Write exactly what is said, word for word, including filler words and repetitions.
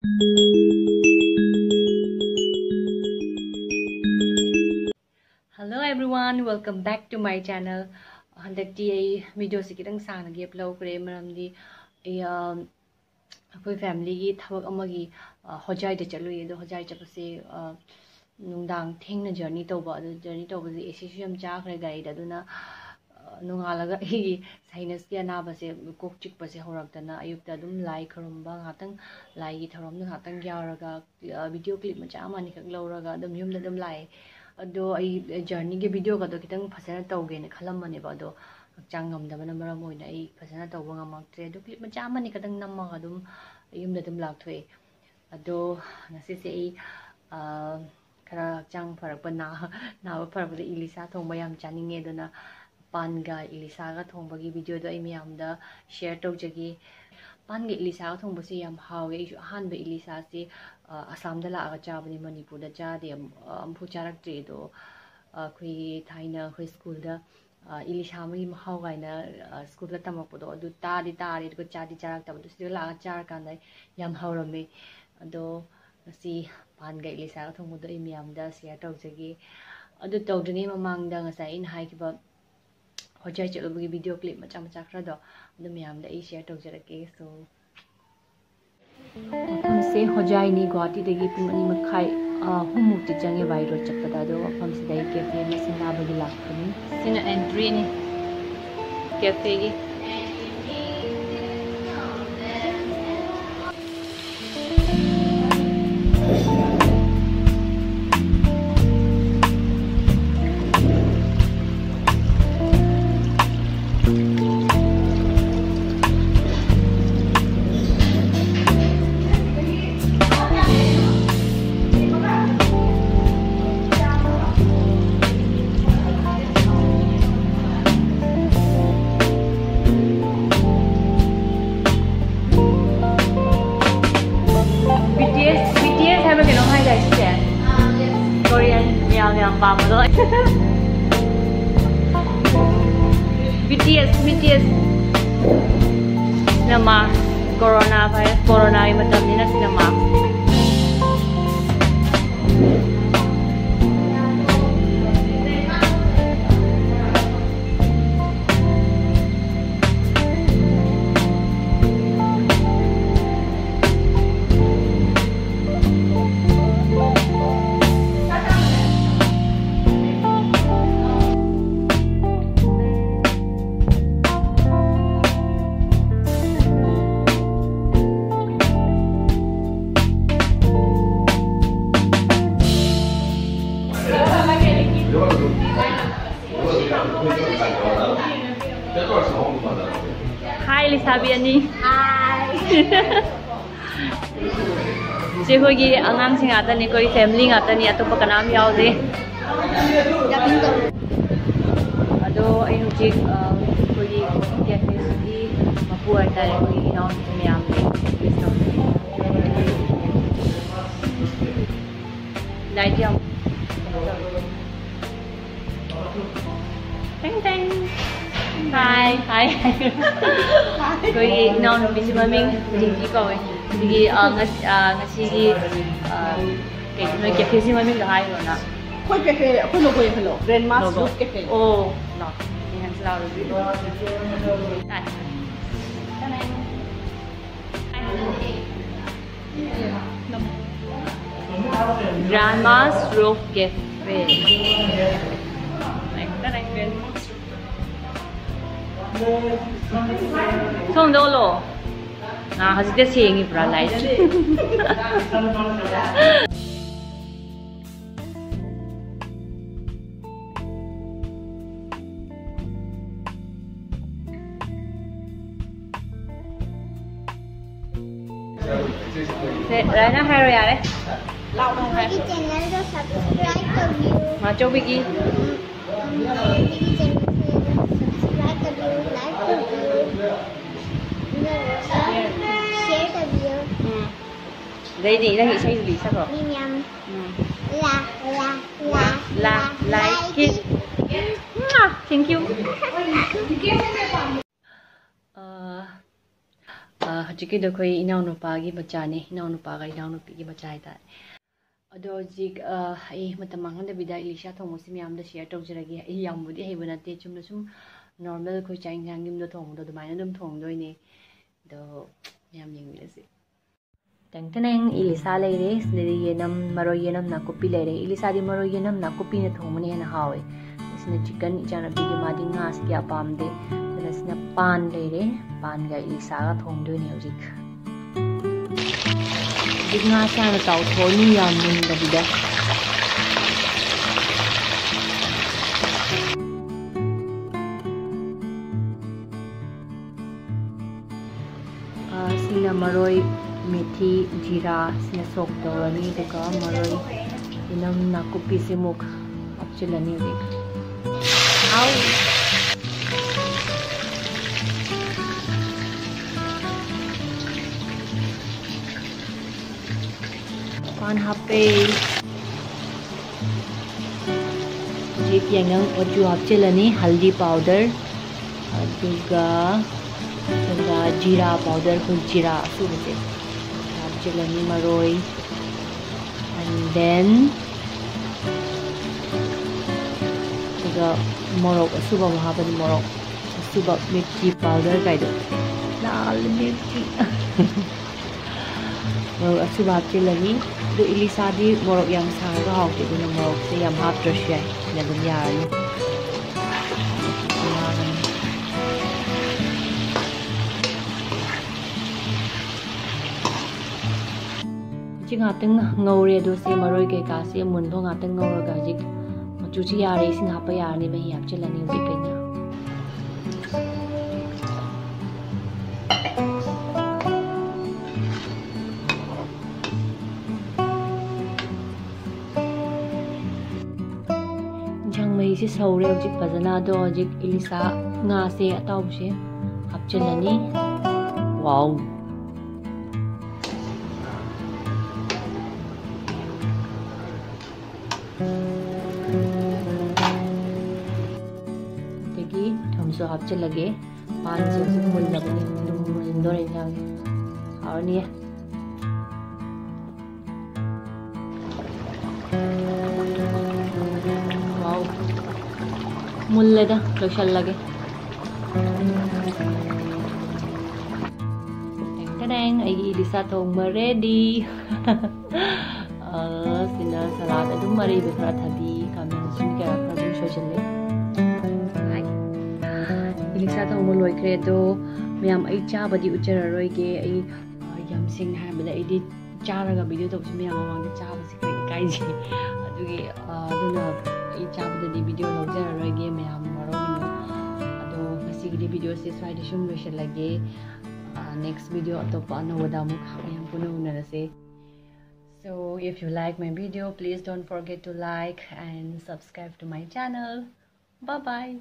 Hello everyone, welcome back to my channel. ꯍꯟꯗꯛꯇꯤ ꯑꯩ videoꯁꯦ ꯈꯤꯇꯪ ꯁꯥꯡꯅ gap ꯂꯧꯈ꯭ꯔꯦ, ꯃꯔꯝꯗꯤ ꯑꯩ ꯑ, ꯑꯩꯈꯣꯏ familyꯒꯤ ꯊꯕꯛ ꯑꯃꯒꯤ ꯑ, ꯍꯣꯖꯥꯏꯗ ꯆꯠꯂꯨꯏ꯫ ꯑꯗꯣ ꯍꯣꯖꯥꯏ ꯆꯠꯄꯁꯦ ꯑ, ꯅꯨꯡꯗꯥꯡ ꯊꯦꯡꯅ journey ꯇꯧꯕ꯫ ꯑꯗꯨ journey ꯇꯧꯕꯁꯦ ACꯁꯨ ꯌꯥꯝ ꯆꯥꯈ꯭ꯔꯦ ꯒꯥꯔꯤꯗ꯫ ꯑꯗꯨꯅ ꯑ, ꯅꯣꯡꯉꯥꯜꯂꯒ ꯑꯩꯒꯤ sinussꯀꯤ ꯑꯅꯥꯕꯁꯦ, ꯀꯣꯛ ꯆꯤꯛꯄꯁꯦ ꯍꯧꯔꯛꯇꯅ ꯑꯌꯨꯛꯇ ꯑꯗꯨꯝ ꯂꯥꯏ ꯈꯨꯔꯨꯝꯕ ꯉꯥꯛꯇꯪ, ꯂꯥꯏꯒꯤ ꯊꯧꯔꯝꯗꯣ ꯉꯥꯛꯇꯪ ꯌꯥꯎꯔꯒ video clip ꯃꯆꯥ ꯑꯃ ꯑꯅꯤꯈꯛ ꯂꯧꯔꯒ ꯑꯗꯨꯝ ꯌꯨꯝꯗ ꯑꯗꯨꯝ ꯂꯥꯛꯑꯦ꯫ ꯑꯗꯣ ꯑꯩ journeyꯒꯤ videoꯒꯗꯣ ꯈꯤꯇꯪ ꯐꯖꯅ ꯇꯧꯒꯦꯅ ꯈꯜꯂꯝꯕꯅꯦꯕ, ꯑꯗꯣ ꯍꯛꯆꯥꯡ ꯉꯝꯗꯕꯅ ꯃꯔꯝ ꯑꯣꯏꯅ ꯑꯩ ꯐꯖꯅ ꯇꯧꯕ ꯉꯝꯃꯛꯇ꯭ꯔꯦ꯫ ꯑꯗꯣ clip ꯃꯆꯥ ꯑꯃꯅꯤ ꯈꯛꯇꯪ ꯅꯝꯃꯒ ꯑꯗꯨꯝ ꯌꯨꯝꯗ ꯑꯗꯨꯝ ꯂꯥꯛꯊꯣꯛꯑꯦ꯫ ꯑꯗꯣ ꯉꯁꯤꯁꯦ ꯑꯩ ꯑ, ꯈꯔ ꯍꯛꯆꯥꯡ ꯐꯔꯛꯄ, ꯅꯥ- ꯅꯥꯕ ꯐꯔꯛꯄꯗ ꯏꯂꯤꯁꯥ ꯊꯣꯡꯕ ꯌꯥꯝ ꯆꯥꯅꯤꯡꯉꯦ꯫ ꯑꯗꯨꯅ ꯄꯥꯟꯒ ꯏꯂꯤꯁꯥꯒ ꯊꯣꯡꯕꯒꯤ videoꯗꯣ ꯑꯩ ꯃꯌꯥꯝꯗ share ꯇꯧꯖꯒꯦ꯫ ꯄꯥꯟꯒ ꯏꯂꯤꯁꯥꯒ ꯊꯣꯡꯕꯁꯦ ꯌꯥꯝ ꯍꯥꯎꯋꯦ꯫ ꯑꯩꯁꯨ ꯑꯍꯥꯟꯕ ꯏꯂꯤꯁꯥꯁꯦ ꯑ, ꯑꯁꯥꯝꯗ ꯂꯥꯛꯑꯒ ꯆꯥꯕꯅꯤ, ꯃꯅꯤꯄꯨꯔꯗ ꯆꯥꯗꯦ, ꯑꯝ-, ꯑ, ꯑꯃꯨꯛꯐꯥꯎ ꯆꯥꯔꯛꯇ꯭ꯔꯤ꯫ ꯑꯗꯣ ꯑ, ꯑꯩꯈꯣꯏꯒꯤ ꯊꯥꯏꯅ ꯑꯩꯈꯣꯏ schoolꯗ ꯑ, ꯏꯂꯤꯁꯥ ꯑꯃꯒꯤ ꯃꯍꯥꯎ ꯀꯥꯏꯅ ꯑ, schoolꯗ ꯇꯝꯃꯛꯄꯗꯣ, ꯑꯗꯨ ꯇꯥꯗꯤ ꯇꯥꯔꯦ, ꯑꯗꯨꯒ ꯆꯥꯗꯤ ꯆꯥꯔꯛꯇꯕꯗꯣ, ꯁꯤꯗ ꯂꯥꯛꯑꯒ ꯆꯥꯔꯀꯥꯟꯗ ꯌꯥꯝ ꯍꯥꯎꯔꯝꯃꯦ꯫ ꯑꯗꯣ ꯉꯁꯤ ꯄꯥꯟꯒ ꯏꯂꯤꯁꯥꯒ ꯊꯣꯡꯕꯗꯣ ꯑꯩ ꯃꯌꯥꯝꯗ share ꯇꯧꯖꯒꯦ꯫ ꯑꯗꯨ ꯇꯧꯗ꯭ꯔꯤꯉꯩ ꯃꯃꯥꯡꯗ ꯉꯁꯥꯏ ꯑꯩꯅ ꯍꯥꯏꯈꯤꯕ ꯍꯣꯖꯥꯏ ꯆꯠꯂꯨꯕꯒꯤ video clip ꯃꯆꯥ ꯃꯆꯥ ꯈꯔꯗꯣ ꯑꯗꯨ ꯃꯌꯥꯝꯗ ꯑꯩ share ꯇꯧꯖꯔꯛꯀꯦ꯫ So, ꯃꯐꯝꯁꯦ ꯍꯣꯖꯥꯏꯅꯤ, ꯒꯨꯋꯥꯍꯥꯇꯤꯗꯒꯤ ꯄꯨꯡ ꯑꯅꯤ ꯃꯈꯥꯏ, ꯑ, ꯑꯍꯨꯝꯃꯨꯛꯇꯤ ꯆꯪꯉꯦ by road ꯆꯠꯄꯗ꯫ ꯑꯗꯣ ꯃꯐꯝꯁꯤꯗ ꯑꯩ cafe ꯑꯃ ꯁꯤꯟꯅꯕꯒꯤ ꯂꯥꯛꯄꯅꯤ꯫ ꯁꯤꯅ entryꯅꯤ cafeꯒꯤ꯫ BTS, BTS ꯍꯥꯏꯕ ꯀꯩꯅꯣꯝ ꯍꯥꯏꯗꯥꯏ ꯁꯤꯁꯦ? Korean ꯃꯌꯥꯝ ꯌꯥꯝ ꯄꯥꯝꯕꯗꯣ꯫ BTS, BTS꯫ ꯁꯤꯅ mask, corona virus, coronaꯒꯤ ꯃꯇꯝꯅꯤꯅ ꯁꯤꯅ mask ꯂꯩꯁꯥꯕꯤ ꯑꯅꯤ꯫ ꯁꯤ ꯑꯩꯈꯣꯏꯒꯤ ꯑꯉꯥꯡꯁꯤꯡ ꯉꯥꯛꯇꯅꯤ, ꯑꯩꯈꯣꯏ family ꯉꯥꯛꯇꯅꯤ, ꯑꯇꯣꯞꯄ ꯀꯅꯥꯝ ꯌꯥꯎꯗꯦ꯫ ꯑꯗꯣ ꯑꯩ ꯍꯧꯖꯤꯛ, ꯑ, ꯑꯩꯈꯣꯏꯒꯤ cafeꯁꯤꯒꯤ ꯃꯄꯨ ꯍꯥꯏꯇꯥꯔꯦ, ꯑꯩꯈꯣꯏꯒꯤ ꯏꯅꯥꯎꯅꯨꯄꯤ ꯃꯌꯥꯝ ꯂꯩ꯫ Light ꯌꯥꯝ ꯇꯦꯡ ꯇꯦꯡ꯫ Hi, hi꯫ ꯑꯩꯈꯣꯏꯒꯤ ꯏꯅꯥꯎꯅꯨꯄꯤꯁꯤ ꯃꯃꯤꯡ ꯖꯤꯡꯀꯤ ꯀꯧꯋꯦ꯫ ꯑꯗꯒꯤ, ꯑ, ꯉꯁ-, ꯑ, ꯉꯁꯤꯒꯤ, ꯑ, ꯀꯩ, ꯅꯣꯏ cafeꯁꯤ ꯃꯃꯤꯡꯗꯣ ꯍꯥꯏꯔꯣꯅ꯫ ꯑꯩꯈꯣꯏ cafe, ꯑꯩꯈꯣꯏ logo ꯌꯦꯡꯍꯜꯂꯣ꯫ Grandma's logo꯫ Roof Cafe꯫ ꯑꯣ, ꯂꯥꯎ꯫ ꯌꯦꯡꯍꯟꯁꯤ ꯂꯥꯎ ꯑꯗꯨꯗꯤ꯫ ꯇꯥꯏ꯫ Grandma's Roof Cafe꯫ ꯊꯣꯡꯗꯣ ꯂꯣ꯫ ꯑꯥ, ꯍꯧꯖꯤꯛꯇ ꯁꯦꯡꯉꯤ ꯄꯨꯔꯥ light꯫ ꯁꯦ, ꯔꯥꯏꯅꯥ ꯍꯥꯏꯔꯣ ꯌꯥꯔꯦ꯫ ꯂꯥꯎꯅ ꯍꯥꯏ꯫ ꯑꯩꯈꯣꯏꯒꯤ channelꯗꯣ subscribe ꯇꯧꯕꯤꯌꯨ꯫ ꯃꯥꯆꯧꯕꯤꯒꯤ꯫ ꯎꯝ, ꯑꯩꯈꯣꯏꯒꯤ channelꯗꯣ subscribe ꯇꯧꯕꯤꯌꯨ, like ꯇꯧꯕꯤꯌꯨ꯫ ꯑꯗꯨꯒ share ꯇꯧꯕꯤꯌꯨ꯫ ꯎꯝ꯫ ꯑꯗꯩꯗꯤ ꯅꯪ ꯏꯁꯩꯗꯨꯗꯤ ꯁꯛꯈ꯭ꯔꯣ꯫ ꯃꯤ ꯃꯌꯥꯝ꯫ ꯎꯝ꯫ ꯂꯥ, ꯂꯥ, ꯂꯥ, ꯂꯥ, ꯂꯥ, like it꯫ Thank you꯫ ꯑ, ꯑ, ꯍꯧꯖꯤꯛꯀꯤꯗꯣ ꯑꯩꯈꯣꯏ ꯏꯅꯥꯎꯅꯨꯄꯥꯒꯤ ꯃꯆꯥꯅꯦ, ꯏꯅꯥꯎꯅꯨꯄꯥꯒ ꯏꯅꯥꯎꯅꯨꯄꯤꯒꯤ ꯃꯆꯥ ꯍꯥꯏꯇꯥꯔꯦ꯫ ꯑꯗꯣ ꯍꯧꯖꯤꯛ, ꯑ, ꯑꯩ ꯃꯇꯝ ꯃꯥꯡꯍꯟꯗꯕꯤꯗ ꯏꯂꯤꯁꯥ ꯊꯣꯡꯕꯁꯤ ꯃꯌꯥꯝꯗ share ꯇꯧꯖꯔꯒꯦ꯫ ꯑꯩ ꯌꯥꯝꯕꯨꯗꯤ ꯍꯩꯕ ꯅꯠꯇꯦ, ꯆꯨꯝꯅ ꯁꯨꯝ normal ꯑꯩꯈꯣꯏ ꯆꯥꯛ ꯏꯟꯁꯥꯡ ꯌꯨꯝꯗ ꯊꯣꯡꯕꯗꯣ ꯑꯗꯨꯃꯥꯏꯅ ꯑꯗꯨꯝ ꯊꯣꯡꯗꯣꯏꯅꯦ꯫ ꯑꯗꯣ ꯃꯌꯥꯝ ꯌꯦꯡꯃꯤꯟꯅꯁꯤ꯫ ꯇꯦꯡ ꯇꯦꯡ, ꯏꯂꯤꯁꯥ ꯂꯩꯔꯦ, ꯁꯤꯗꯗꯤ ꯌꯦꯅꯝ, ꯃꯔꯣꯏ ꯌꯦꯅꯝ ꯅꯥꯀꯨꯞꯄꯤ ꯂꯩꯔꯦ꯫ ꯏꯂꯤꯁꯥꯗꯤ ꯃꯔꯣꯏ ꯌꯦꯅꯝ ꯅꯥꯀꯨꯞꯄꯤꯅ ꯊꯣꯡꯕꯅ ꯍꯦꯟꯅ ꯍꯥꯎꯋꯦ꯫ ꯁꯤꯅ chicken, ꯏꯆꯥꯅꯨꯄꯤꯒꯤ, ꯃꯥꯗꯤ ꯉꯥꯁꯤ ꯀꯌꯥ ꯄꯥꯝꯗꯦ꯫ ꯑꯗꯨꯅ ꯁꯤꯅ ꯄꯥꯟ ꯂꯩꯔꯦ, ꯄꯥꯟꯒ ꯏꯂꯤꯁꯥꯒ ꯊꯣꯡꯗꯣꯏꯅꯦ ꯍꯧꯖꯤꯛ꯫ ꯍꯧꯖꯤꯛ ꯉꯥꯁꯦ ꯍꯥꯟꯅ ꯇꯥꯎꯊꯣꯛꯑꯅꯤ ꯌꯥꯝ ꯃꯨꯟꯗꯕꯤꯗ꯫ ꯃꯔꯣꯏ, ꯃꯦꯊꯤ, ꯖꯤꯔꯥ ꯁꯤꯅ ꯁꯣꯛ ꯇꯧꯔꯅꯤ, ꯑꯗꯨꯒ ꯃꯔꯣꯏ, ꯆꯅꯝ, ꯅꯥꯀꯨꯞꯄꯤꯁꯦ ꯑꯃꯨꯛ ꯍꯥꯞꯆꯤꯜꯂꯅꯤ ꯍꯧꯖꯤꯛ꯫ ꯑꯥꯎ! ꯄꯥꯟ ꯍꯥꯞꯄꯦ꯫ ꯍꯧꯖꯤꯛ ꯌꯥꯏꯉꯪ ꯃꯆꯨ ꯍꯥꯞꯆꯤꯜꯂꯅꯤ, ꯍꯜꯗꯤ ꯄꯥꯎꯗꯔ, ꯑꯗꯨꯒ, ꯑꯗꯨꯒ ꯖꯤꯔꯥ ꯄꯥꯎꯗꯔ, ꯑꯩꯈꯣꯏ ꯖꯤꯔꯥ ꯑꯁꯨꯕꯁꯦ ꯍꯥꯞꯆꯤꯜꯂꯅꯤ, ꯃꯔꯣꯏ, and then ꯑꯗꯨꯒ ꯃꯣꯔꯣꯛ ꯑꯁꯨꯕ ꯑꯃ ꯍꯥꯞꯄꯅꯤ, ꯃꯣꯔꯣꯛ ꯑꯁꯨꯕ, ꯃꯤꯔꯆꯤ ꯄꯥꯎꯗꯔ ꯀꯥꯏꯗꯣ, ꯂꯥꯜ ꯃꯤꯔꯆꯤ꯫ ꯃꯣꯔꯣꯛ ꯑꯁꯨꯕ ꯍꯥꯞꯆꯤꯜꯂꯅꯤ꯫ ꯑꯗꯨ ꯏꯂꯤꯁꯥꯗꯤ ꯃꯣꯔꯣꯛ ꯌꯥꯝ ꯁꯥꯔꯒ ꯍꯥꯎꯇꯦ, ꯑꯗꯨꯅ ꯃꯣꯔꯣꯛꯁꯦ ꯌꯥꯝ ꯍꯥꯞꯇ꯭ꯔꯁꯨ ꯌꯥꯏ, ꯁꯤꯅ ꯑꯗꯨꯝ ꯌꯥꯔꯅꯤ꯫ ꯍꯧꯖꯤꯛ ꯉꯥꯛꯇꯪ ꯉꯧꯔꯦ, ꯑꯗꯣ ꯁꯤ ꯃꯔꯣꯏ ꯀꯩꯀꯥꯁꯦ ꯃꯨꯟꯕ ꯉꯥꯛꯇꯪ ꯉꯧꯔꯒ ꯍꯧꯖꯤꯛ ꯃꯆꯨꯁꯤ ꯌꯥꯔꯦ, ꯏꯁꯤꯡ ꯍꯥꯞꯄ ꯌꯥꯔꯅꯤ, ꯃꯍꯤ ꯍꯥꯞꯆꯤꯜꯂꯅꯤ ꯍꯧꯖꯤꯛ ꯑꯩꯅ꯫ ꯏꯟꯁꯥꯡ ꯃꯍꯤꯁꯦ ꯁꯧꯔꯦ ꯍꯧꯖꯤꯛ ꯐꯖꯅ꯫ ꯑꯗꯣ ꯍꯧꯖꯤꯛ ꯏꯂꯤꯁꯥ ꯉꯥꯁꯦ ꯑꯇꯥꯎꯕꯁꯦ ꯍꯥꯞꯆꯤꯜꯂꯅꯤ꯫ ꯋꯥꯎ! ꯑꯗꯒꯤ ꯊꯨꯝꯁꯨ ꯍꯥꯞꯆꯤꯜꯂꯒꯦ꯫ ꯄꯥꯟꯁꯦ ꯍꯧꯖꯤꯛ ꯃꯨꯜꯂꯕꯅꯤ, ꯑꯗꯨꯝ ꯃꯨꯟꯗꯣꯔꯦ ꯏꯟꯁꯥꯡꯁꯦ꯫ ꯍꯥꯎꯔꯅꯤꯌꯦ꯫ ꯋꯥꯎ! ꯃꯨꯜꯂꯦꯗ, ꯂꯣꯏꯁꯜꯂꯒꯦ꯫ ꯇꯦꯡ ꯇꯦꯡ! ꯑꯩꯒꯤ ꯏꯂꯤꯁꯥ ꯊꯣꯡꯕ ready꯫ ꯑ, ꯁꯤꯅ salad, ꯑꯗꯨꯝ ꯑꯔꯩꯕ ꯈꯔ, ꯊꯕꯤ, ꯈꯥꯃꯦꯟ ꯑꯁꯤꯟ ꯀꯌꯥ ꯈꯔ ꯑꯗꯨꯝ ꯁꯣꯏꯁꯤꯜꯂꯦ꯫ ꯍꯥꯏ꯫ ꯏꯂꯤꯁꯥ ꯊꯣꯡꯕ ꯂꯣꯏꯈ꯭ꯔꯦ꯫ ꯑꯗꯣ ꯃꯌꯥꯝ, ꯑꯩ ꯆꯥꯕꯗꯤ ꯎꯠꯆꯔꯔꯣꯏꯒꯦ꯫ ꯑꯩ, ꯑ, ꯌꯥꯝ ꯁꯦꯡꯅ ꯍꯥꯏꯔꯕꯗ, ꯑꯩꯗꯤ ꯆꯥꯔꯒ video ꯇꯧꯕꯁꯦ ꯃꯌꯥꯝ ꯃꯃꯥꯡꯗ ꯆꯥꯕꯁꯦ ꯈꯔ ꯏꯀꯥꯏꯖꯩ꯫ ꯑꯗꯨꯒꯤ, ꯑ, ꯑꯗꯨꯅ ꯑꯩ ꯆꯥꯕꯗꯗꯤ video ꯂꯧꯖꯔꯔꯣꯏꯒꯦ, ꯃꯌꯥꯝ ꯋꯥꯔꯧꯕꯤꯅꯨ꯫ ꯑꯗꯣ ꯉꯁꯤꯒꯤꯗꯤ videoꯁꯦ ꯁ꯭ꯋꯥꯏꯗ ꯁꯨꯝ ꯂꯣꯏꯁꯤꯜꯂꯒꯦ꯫ ꯑ, Next video ꯑꯇꯣꯞꯄ ꯑꯅꯧꯕꯗ ꯑꯃꯨꯛ ꯃꯌꯥꯝ ꯄꯨꯟꯅ ꯎꯅꯔꯁꯦ. So if you like my video, please don't forget to like and subscribe to my channel. Bye bye.